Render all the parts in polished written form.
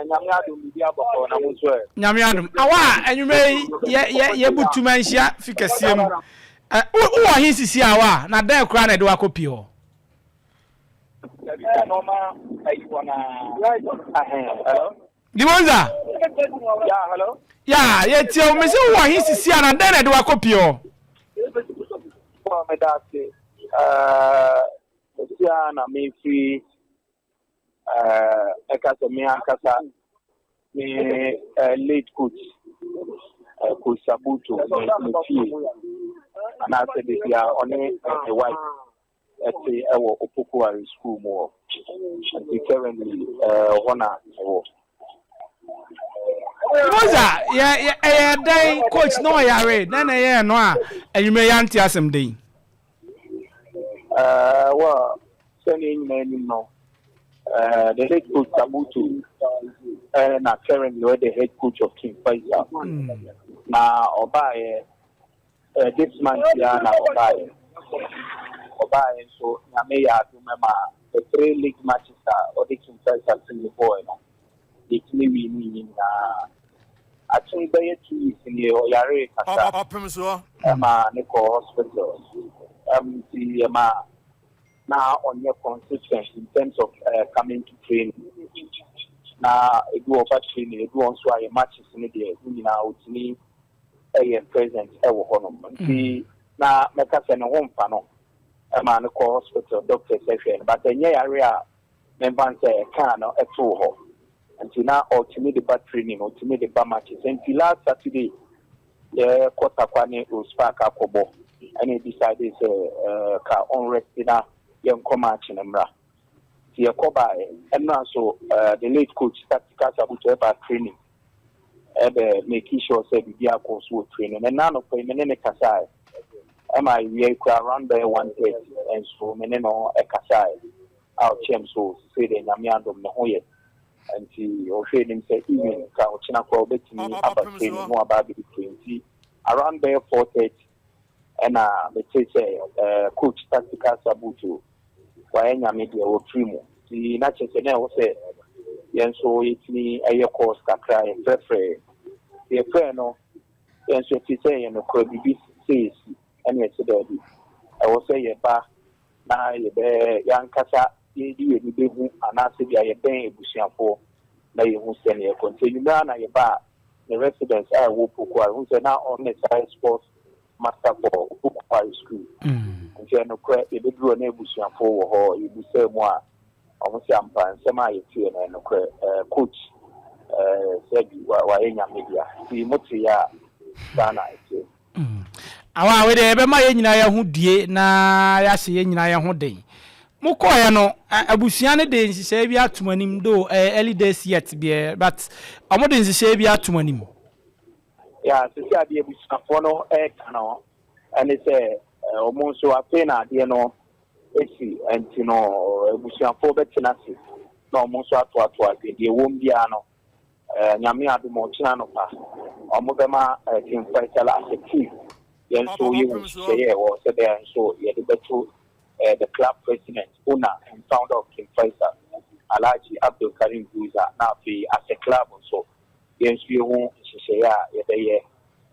Nyame adom, biribi abɔkɔ na mo nso ɛ? Nyame adom. Awa a anwummerɛ yi yɛbutu ma nhyia fi kɛseɛ mu. Wowɔ he sisi awa a na dɛn koraa na ɛde wakɔ pie hɔ? Dabi sɛ nɔɔma ayi wɔ na. Hello. Dimonza. Yeah, hello. Ya, yɛtie wo. Mese wowɔ he sisi a na dɛn na ɛde wakɔ pie hɔ? Bɔ meda ase. Esia na mefiri ɛka sɛ me ankasa me late coach, Coach Sabuto, me fie anaasɛ baabi a ɔne ne wife ɛte ɛwɔ Opokuware School mu hɔ. Nti currently hɔ na ɛwɔ. Dimonza, yɛ ɛyɛ dɛn? Coach na ɔyare dɛn na ɛyɛ no a anwummerɛ yɛante asɛm den? Well, sɛnea nyinaa anim no, the late Coach Sabuto na currently ɔyɛ the head coach of King Faisal. Na ɔbaayɛ this month ya na ɔbaayɛ. Ɔbaayɛ nso, Nyame yɛ adom ma the three league matches a ɔde King Faisal team bɔɔl no, yɛtumi win ne nyinaa. Akyen bɛyɛ 2 weeks nie, ɔyare kakra ɔpem soɔ ɛma ne kɔ hospital. Nti ɛma na ɔnyɛ consistent in terms of coming to training. Na ebi wɔ ba training, ebi wɔ nso a yɛ matches no deɛ, ne nyinaa otumi ɛyɛ present ɛwɔ hɔnom. Nti na mɛka sɛ ne ho mfa no ɛma ne kɔ hospital, doctors ɛhwɛ no, but ɛnyɛ yare a memfa sɛ ɛkaa no ɛtoo hɔ. Nti na ɔtumi de ba training, ɔtumi de ba matches. Nti last Saturday yɛkɔ Takwa ne Rose Park akɔbɔ, ɛna decide sɛ ka ɔnrest na yɛnkɔ match no mmra. Nti yɛkɔ baeɛ ɛnora so, the late Coach Tactical Sabuto ɛba training, ɛbɛ make sure sɛ biribi akɔ so wɔ training. Ɛna anɔpɛ yi me ne ne kasaeɛ ɛma awia yi kora around bɛyɛ 1:30 nso me ne no ɛkasaeɛ a ɔkyɛm so sɛ deɛ Nyame adom ne ho yɛ. Nti ɔhwɛ anim sɛ even ka ɔkyena koraa wobɛtumi aba training na waba abɛdi train. Nti around bɛyɛ 4:30 ɛna mete sɛ Coach Tactical Sabuto wayɛ Nyame deɛ, wɔfiri mu. Nti na kyerɛ sɛ na ɛwɔ sɛ yɛn nso yɛtumi ɛyɛ course kakra, yɛfrɛfrɛ yɛfrɛ no, yɛn nso yɛte sɛ yɛ nokorɛ biribi sɛ yɛsi ɛne yɛsɛ daabi, ɛwɔ sɛ yɛba na yɛbɛ yɛankasa yɛde yɛni bɛhu anaasɛ bia yɛbɛn abusuafoɔ na yɛhu sɛneɛ ɛkɔ. Nti anwummerɛ na yɛba a ne residence a ɛwɔ Pokuare, hu sɛ na ɔne saa sports master for Opokuare School. Nti ɛnokorɛ yɛbɛduru na abusuafoɔ wɔ hɔ. Yɛbusaa mu a, ɔmo sɛ ampa, nsɛm a yɛtie no ɛnokorɛ, coach sɛbi wayɛ Nyame dea. Nti mote yɛ a, saa na ɛtie. Awa wei deɛ, yɛbɛma yɛn nyinaa yɛn ho die na yɛahyɛ yɛn nyinaa yɛn ho den. Mokɔɔɛ no, abusua no de nhyehyɛeɛ bi atom anim do early days yet deɛ, but ɔmo de nhyehyɛeɛ bi atom anim. Ya, sisi adeɛ abusuafoɔ no ɛɛka no ɛne sɛ ɔmo nso afei na adeɛ no esi. Nti no abusuafoɔ bɛtena ase na ɔmo nso atoato ase deɛ wɔm biara no. Nyame adom, ɔkyena no pa ɔmo bɛma King Faisal as a team yɛn nso yɛwɔ nhyehyɛeɛ ɛwɔ sɛ bɛyɛ nso yɛde bɛto the club president, owner and founder of King Faisal, Alhaji Abdul Karim Grusah. Na afei as a club nso, yɛn nso yɛhu nhyehyɛeɛ a yɛbɛyɛ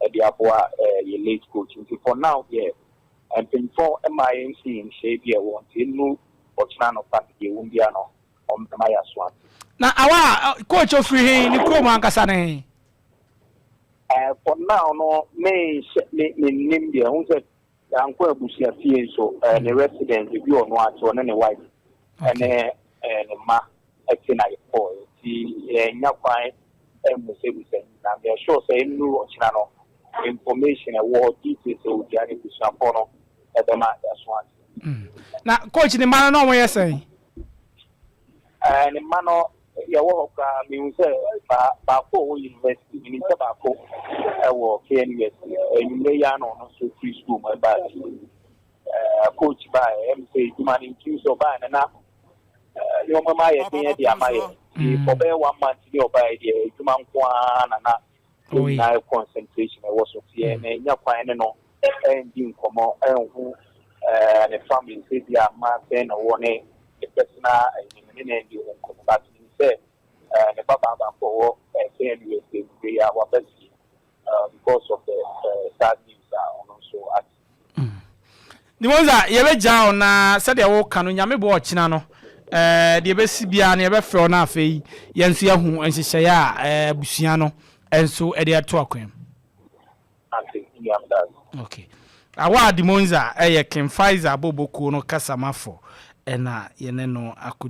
ɛde aboa yɛ late coach. Nti for now deɛ, mpanyinfoɔ mmaa yɛn si nhyehyɛeɛ bi a ɛwɔ. Nti enu ɔkyena no pa deɛ ɛwɔ bia no, ɔmbɛma yɛ aso ate. Na awa, coach ofiri he? Ne kurom ankasa ne he? For now no, me nhyɛ me nim deɛ ho sɛ yankɔ abusua fie nso, ne residence bi ɔno ate, ɔne ne wife ɛne ne mma ɛte na yɛkɔɔ. Nti yɛnya kwan ɛmmusabusa na meyɛ sure sɛ ɛnuru ɔkyena no, information ɛwɔ, details ɛwɔ bia ne busuafoɔ no ɛbɛma yɛaso ate. Na coach ne mma no na ɔmo yɛ sɛn? Ne mma no yɛwɔ hɔ koraa, mehu sɛ baako a ɔwɔ university, menim sɛ baako ɛwɔ KNUST. Anwummerɛ yi ano ɔno nso free school mu ɛbaa fie. Coach baa ɛm sɛ adwuma no nti sɛ ɔbaa no na nneɛma mu ayɛ den de ama yɛ. Nti for bɛyɛ one month ne ɔbaa deɛ, adwuma nko ara na nyinaa yɛ concentration ɛwɔ so. Nti yɛn nya kwan ne no ɛndi nkɔmmɔ, ɛnhu ne family sɛ bi a mmaa sɛn na ɔwɔ ne personal ɛnim ne na ɛndi ho nkɔmmɔ, but menim sɛ ne ba baa baako a Dimonza, yɛbɛgya wo na sɛdeɛ woka no, Nyame bɔ ɔkyena no, deɛ ɛbɛsi biara no yɛbɛfrɛ wo, no afei yɛn nso yɛahu nhyehyɛeɛ a abusua no nso de ato akwan mu. Ante, nua, meda. Okay, awa Dimonza ɛyɛ King Faisal Bobokuo no kasamafo, ɛna yɛne no akɔ.